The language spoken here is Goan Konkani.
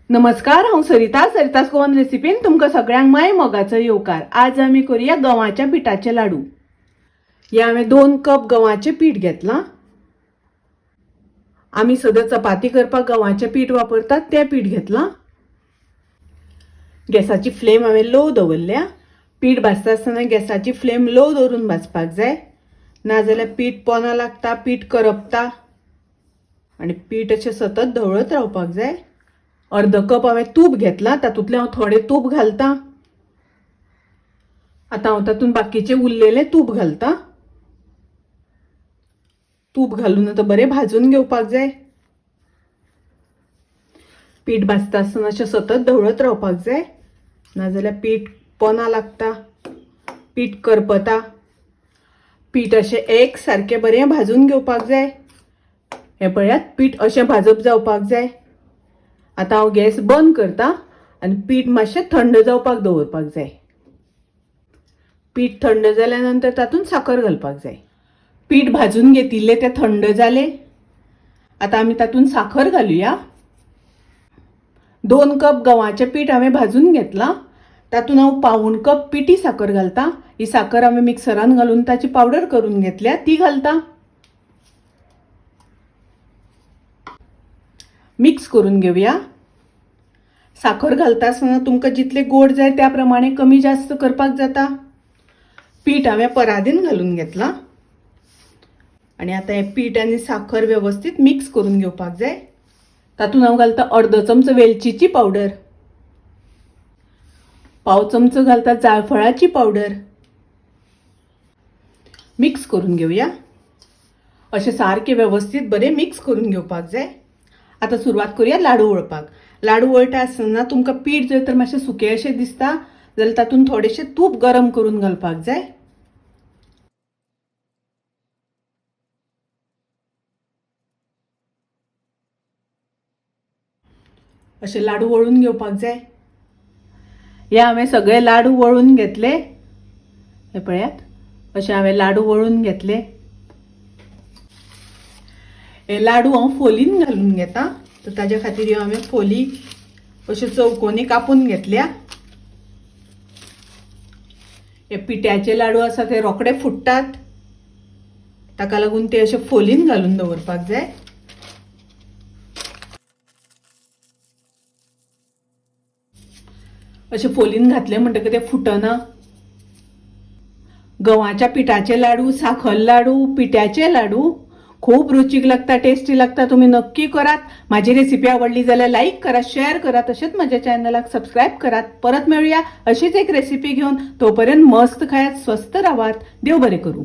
नमस्कार, हांव सरिता. सरितास गोवन रेसिपीन तुमकां सगळ्यांक माय मोगाचो येवकार. आज आमी करूया गंवाच्या पिठाचे लाडू. हे हांवें 2 कप गंवाचें पीठ घेतलां. आमी सदां चपाती करपाक गंवाचें पीठ वापरतात तें पीठ घेतलां. गॅसाची फ्लेम हांवें लो दवरल्या. पीठ भाजता आसतना गॅसाची फ्लेम लो दवरून भाजपाक जाय, नाजाल्यार पीठ पोना लागता, पीठ करपता आनी पीठ अशें सतत धवळत रावपाक जाय. अर्द कप हांवें तूप घेतलां, तातूंतलें हांव थोडें तूप घालतां. आतां हांव तातूंत बाकीचें उरलेलें तूप घालतां. तूप घालून आतां बरें भाजून घेवपाक जाय. पीठ भाजता आसतना अशें सतत धवळत रावपाक जाय, नाजाल्यार पीठ पोना लागता, पीठ करपता. पीठ अशें एक सारकें बरें भाजून घेवपाक जाय. हें पळयात, पीठ अशें भाजप जावपाक जाय. आतां हांव गॅस बंद करता आनी पीठ मातशें थंड जावपाक दवरपाक जाय. पीठ थंड जाल्या नंतर तातूंत साखर घालपाक जाय. पीठ भाजून घेतिल्लें तें थंड जालें. आतां आमी तातूंत साखर घालुया. 2 कप गंवाचें पीठ हांवें भाजून घेतलां. तातूंत हांव 1.25 कप पिठी साखर घालता. ही साखर हांवें मिक्सरान घालून ताची पावडर करून घेतल्या, ती घालता. मिक्स करून घेवया. साखर घालता आसतना तुमकां जितले गोड जाय त्या प्रमाणे कमी जास्त करपाक जाता. पीठ हांवें परादीन घालून घेतलां आनी आतां हें पीठ आनी साखर वेवस्थीत मिक्स करून घेवपाक जाय. तातूंत हांव घालता अर्द चमचो वेलचीची पावडर, 1/4 चमचो घालता जायफळाची पावडर. मिक्स करून घेवया. अशें सारकें वेवस्थीत बरें मिक्स करून घेवपाक जाय. आतां सुरवात करूया लाडू वळपाक. लाडू वळटा आसतना तुमकां पीठ जर तर मातशें सुकें अशें दिसता जाल्यार तातूंत थोडेशें तूप गरम करून घालपाक जाय. अशें लाडू वळून घेवपाक जाय. हे हांवें सगळे लाडू वळून घेतले. हे पळयात, अशें हांवें लाडू वळून घेतले. हे लाडू हांव फोलीन घालून घेता, तर ताज्या खातीर ह्यो हांवें फोली अश्यो चौकोनी कापून घेतल्या. हे पिठ्याचे लाडू आसा ते रोखडे फुट्टात, ताका लागून ते अशे फोलीन घालून दवरपाक जाय. अशे फोलीन घातले म्हणटकीर ते फुटना. गंवाच्या पिठाचे लाडू, साखर लाडू, पिठ्याचे लाडू खूब रुचीक लागता, टेस्टी लागता. तुमी नक्की करात. माझी रेसिपी आवडली जाल्यार लाईक करा, शेअर करा, तशेंच माझ्या चॅनलाक सबस्क्राईब करात. परत मेळूया अशीच एक रेसिपी घेवन. तोपर्यंत मस्त खायात, स्वस्थ रावात. देव बरें करूं.